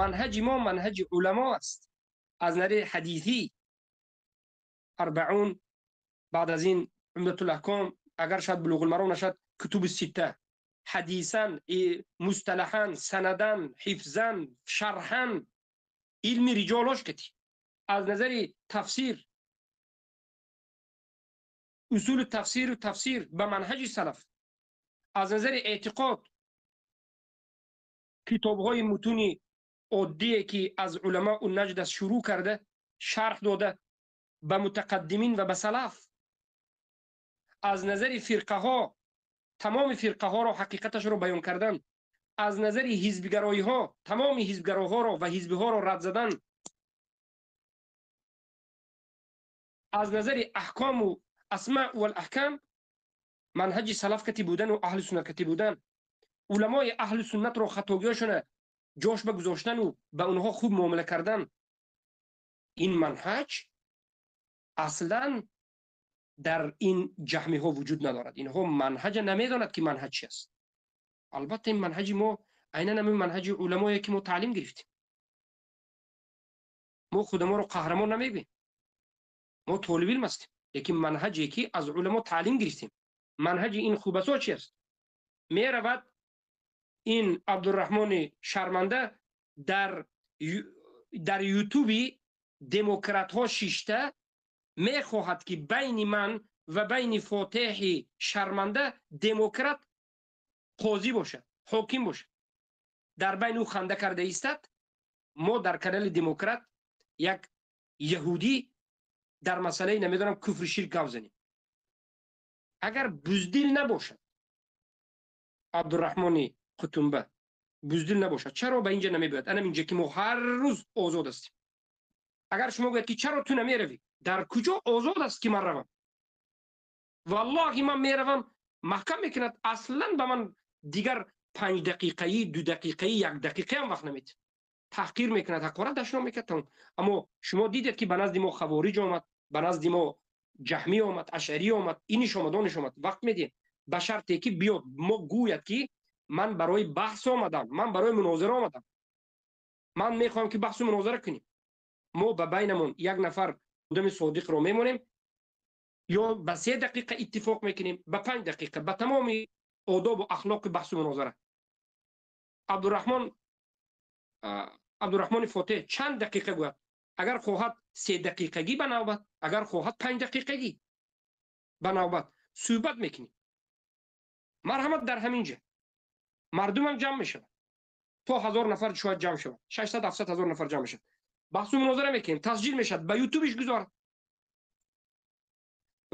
Манҳаҷи мо манҳаҷи уламо аст. Аз назари ҳадисӣ Арбаун, баъд аз ин Умдатул-Аҳком, агар шояд Булуғул-Маром нашад, Кутуби Ситта. Ҳадисан, мусталаҳан, санадан, ҳифзан, шарҳан, илми риҷолош кати. Аз назари тафсир, усули тафсиру тафсир ба манҳаҷи салаф. Аз назари эътиқод, китобҳои мутуни оддие ки аз уламоу наҷд аст шурӯъ карда, шарҳ дода ба мутақаддимин ва ба салаф. Аз назари фирқаҳо, тамоми фирқаҳоро ҳақиқаташро баён кардан. Аз назари ҳизбгароиҳо, тамоми ҳизбгароҳоро ва ҳизбиҳоро рад задан. Аз назари аҳкому асма вал аҳкам, манҳаҷи салаф кати будан ва аҳли суннат кати будан. Уламои аҳли суннатро хатогиҳошона ҷош ба гузоштану ба онҳо хуб муомила кардан. Ин манҳаҷ аслан дар ин ҷаҳмиҳо вуҷуд надорад. Инҳо манҳаҷа намедонад ки манҳаҷ чи аст. Албатта ин манҳаҷи мо айнан ҳамин манҳаҷи уламое ки мо таълим гирифтем. Мо худаморо қаҳрамон намегӯем, мо толибилм ҳастем, лекин манҳаҷе ки аз уламо таълим гирифтем. Манҳаҷи ин хубасо чи аст? Меравад ин Абдурраҳмони шарманда дар ютуби демократҳо шишта мехоҳад ки байни ман ва байни Фотеҳи шарманда демократ қозӣ бошад, ҳоким бошад. Дар байни ӯ ханда карда истад. Мо дар канали демократ як яҳудӣ дар масъалаи намедонам куфри ширк гап занем. Агар буздил набошад Абдурраҳмони Қутумба, буздил набошад, чаро ба инҷа намебиёяд? Анам инҷа ки мо ҳар рӯз озод ҳастем. Агар шумо гӯяд ки чаро ту намеравӣ, дар куҷо озод аст ки ман равам? Валлоҳи ман меравам, маҳкам мекунад, аслан ба ман дигар 5 дақиқаи, 2 дақиқаи, 1 дақиқаам вақт намедиҳад. Таҳқир мекунад, ҳақорат дашном мекунад, тамом. Аммо шумо дидед ки ба назди мо хавориҷ омад, ба назди мо ҷаҳмӣ омад, ашъарӣ омад, иниш омад, ониш омад. Вақт медиҳем ба шарте ки биёд мо гӯяд ки ман барои баҳс омадам, ман барои мунозира омадам, ман мехоҳам ки баҳсу мунозира кунем. Мо ба байнамон як нафар одами содиқро мемонем, ё ба 3 дақиқа иттифоқ мекунем, ба 5 дақиқа, ба тамоми одобу ахлоқи баҳсу мунозира. Абдурраҳмони Фотеҳ чанд дақиқа гӯяд? Агар хоҳад 3 дақиқагӣ ба навбат, агар хоҳад 5 дақиқагӣ ба навбат суҳбат мекунем. Марҳамат, дар ҳамин ҷа мардумам ҷамъ мешавад, то 1000 нафар шояд ҷамъ шавад, 600-700 ҳазор нафар ҷамъ мешавад. Баҳсу мунозира мекунем, тасҷил мешавад, ба ютубиш гузорад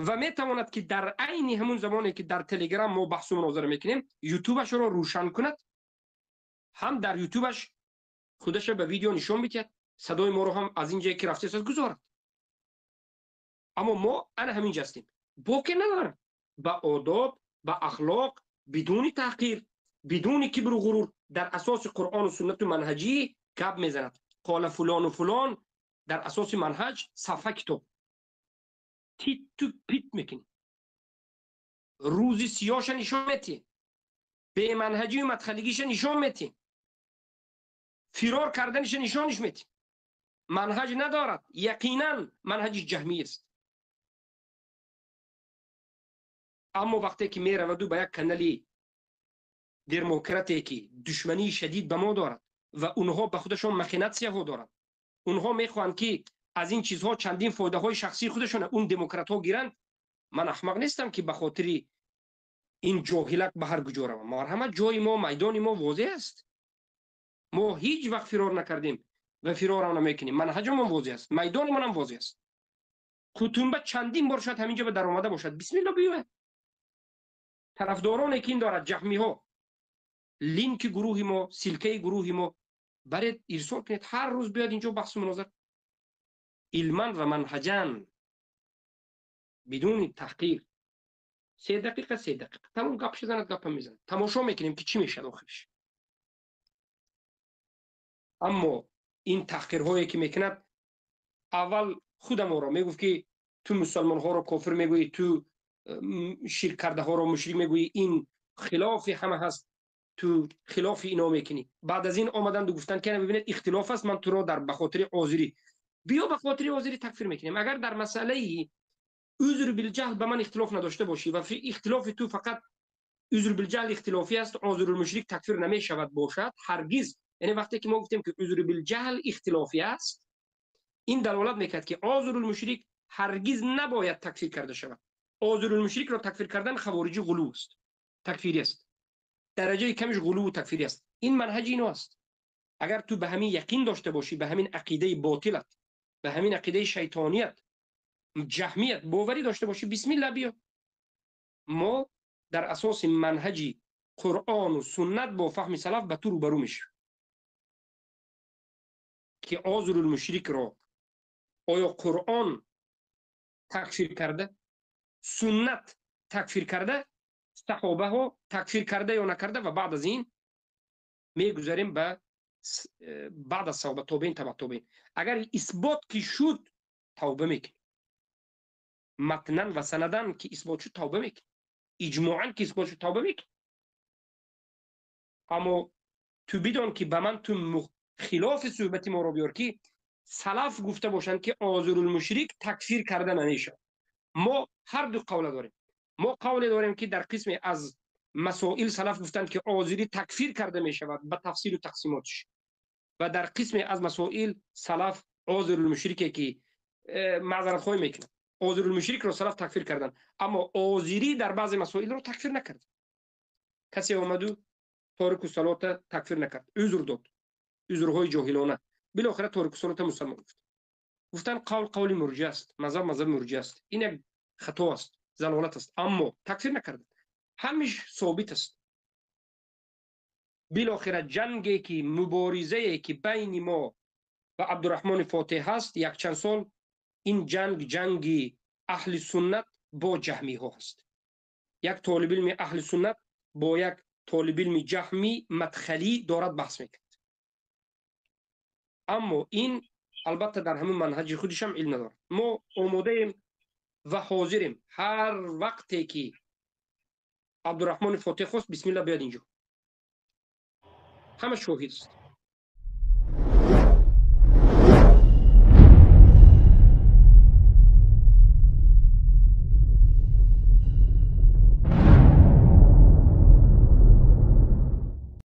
ва метавонад ки дар айни ҳамун замоне ки дар телеграм мо баҳсу мунозира мекунем, ютубашро рӯшан кунад, ҳам дар ютубаш худаша ба видео нишон бидиҳад, садои моро ҳам аз ин ҷое ки рафтааст гузорад. Аммо мо ана ҳамин ҷа ҳастем, боке надорам. Ба одоб, ба ахлоқ, бидуни таҳқир, бидуни кибру ғурур, дар асоси Қуръону суннату манҳаҷӣ гап мезанад. Қола фулону фулон, дар асоси манҳаҷ сафҳа китоб титу пит мекунӣ, рӯзи сиёша нишон метиҳ, беманҳаҷию мадхалигиша нишон метиҳ, фирор карданиша нишониш метиҳ. Манҳаҷ надорад, яқинан манҳаҷи ҷаҳмӣ аст. Аммо вақте ки мераваду ба як канали демократе ки душмании шадид ба мо дорад ва онҳо ба худашон махинатсияҳо доранд, онҳо мехоҳанд ки аз ин чизҳо чандин фоидаҳои шахсии худашон он демократҳо гиранд. Ман аҳмақ нестам ки ба хотири ин ҷоҳилак ба ҳар куҷо равам. Марҳамат, ҷои мо, майдони мо возеҳ аст. Мо ҳеҷ вақт фирор накардем ва фирорам намекунем. Манҳаҷамон возеҳ аст, майдонамонам возеҳ аст. Қутумба чандин бор шояд ҳамин ҷо ба даромада бошад. Бисмилло биёяд. Тарафдороне ки ин дорад, ҷаҳмиҳо, линки гурӯҳи мо, силкаи гурӯҳи мо баред ирсол кунед, ҳар рӯз биёд инҷо баҳсу мунозира. Илман ва манҳаҷан, бидуни таҳқир. 3 дақиқа, 3 дақиқа. Тамом, гап шизанад, гапа мезанад. Тамошо мекунем ки чӣ мешавад охириш. Аммо ин таҳқирҳое ки мекунад, аввал худамонро мегуфт ки ту мусалмонҳоро кофир мегӯӣ, ту ширк кардаҳоро мушрик мегӯӣ, ин хилофи ҳама ҳаст. Ту хилофи ино мекунӣ. Баъд аз ин омаданд гуфтанд ки бибинед, ихтилоф аст, ман туро дар ба хотири озирӣ биё, ба хотири озирӣ такфир мекунем. Агар дар масъалаи узр билҷаҳл ба ман ихтилоф надошта бошӣ ва ихтилофи ту фақат узр билҷаҳл ихтилофӣ аст, озирулмушрик такфир намешавад бошад ҳаргиз. Яъне вақте ки мо гуфтем ки узр билҷаҳл ихтилофӣ аст, ин далолат мекард ки озирулмушрик ҳаргиз набояд такфир карда шавад. Озирулмушрикро такфир кардан хавориҷи ғулув аст, такфирӣ аст, дараҷаи камиш ғулуву такфирӣ аст. Ин манҳаҷи ино аст. Агар ту ба ҳамин яқин дошта бошӣ, ба ҳамин ақидаи ботилат, ба ҳамин ақидаи шайтоният, ҷаҳмият боварӣ дошта бошӣ, бисмилла, биё. Мо дар асоси манҳаҷи Қуръону суннат бо фаҳми салаф ба ту рӯбарӯ мешавем ки озурулмушрикро оё Қуръон такфир карда, суннат такфир карда, саҳобаҳо такфир карда ё накарда. Ва баъд аз ин мегузарем ба баъд аз саҳоба, тобеин, таба тобеин. Агар исбот ки шуд, тавба мекунем. Матнан ва санадан ки исбот шуд, тавба мекунем. Иҷмоан ки исбот шуд, тавба мекунем. Аммо ту бидон ки ба ман ту хилофи суҳбати моро биёр ки салаф гуфта бошанд ки озурулмушрик такфир карда намешавад. Мо ҳар ду қавла дорем. Мо қавле дорем ки дар қисме аз масоил салаф гуфтанд ки озирӣ такфир карда мешавад ба тафсилу тақсимотиш, ва дар қисме аз масоил салаф озирулмушрике ки маъзаратхоҳӣ мекунад, озирулмушрикро салаф такфир карданд, аммо озирӣ дар баъзе масоилро такфир накард. Касе омаду торику салота такфир накард, узр дод, узрҳои ҷоҳилона. Билохира торику салота мусалмон гуфт. Гуфтанд, қавл қавли мурҷӣ аст, мазҳаб мазҳаби мурҷӣ аст. Ин як хато аст, залолат аст, аммо такфир накарданд. Ҳамиш собит аст. Билохира ҷанге ки муборизае ки байни мо ва Абдураҳмони Фотеҳ ҳаст якчанд сол, ин ҷанг ҷанги аҳли суннат бо ҷаҳмиҳо ҳаст. Як толибилми аҳли суннат бо як толибилми ҷаҳмӣ мадхалӣ дорад баҳс мекунад. Аммо ин албатта дар ҳамин манҳаҷи худишам илм надорад. Мо омодаем ва ҳозирем, ҳар вақте ки Абдураҳмони Фотеҳ хост, бисмилла, биёд инҷо, ҳама шоҳид аст.